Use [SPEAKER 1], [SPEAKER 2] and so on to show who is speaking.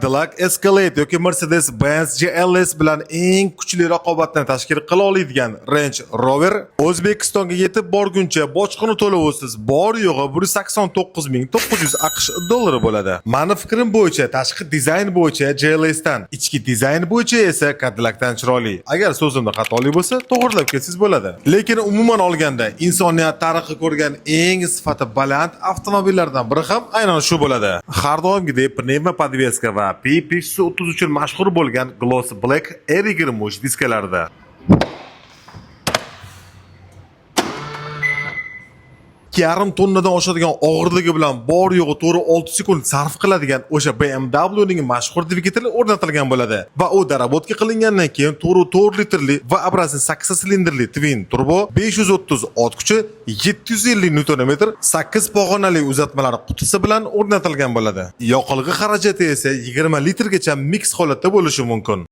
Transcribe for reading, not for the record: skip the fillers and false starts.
[SPEAKER 1] Cadillac Escalade yoki Mercedes-Benz GLS bilan eng kuchli raqobatni tashkil qila oladigan Range Rover O'zbekistonga yetib borguncha bojxona to'lovisiz bor yo'g'i 189 900 AQSh dollari bo'ladi. Mani fikrim bo'yicha, tashqi dizayn bo'yicha GLS dan, ichki dizayn bo'yicha esa Cadillacdan chiroyli. Agar so'zimda xatolik bo'lsa, to'g'rilab ketsangiz bo'ladi. Lekin umuman olganda, insoniyat tarixi ko'rgan eng sifati baland avtomobillardan biri ham aynan shu bo'ladi. Har doimgidek пневмоподвеска va P530 uchun mashhur bo'lgan Gloss Black R23 diskalarida. 2,5 tonnadan oshadigan og'irligi bilan bor yo'g'i 4-6 sekund sarf qiladigan o'sha BMWning mashhur dvigateli o'rnatilgan bo'ladi va u доработка qilingandan keyin 4,4 litrli V образный 8 silindrli twin turbo, 530 ot kuchi, 750 newton metr, 8 pog'onali uzatmalar qutisi bilan o'rnatilgan bo'ladi. Yoqilg'i xarajati esa 20 litrgacha mix holatda bo'lishi mumkin.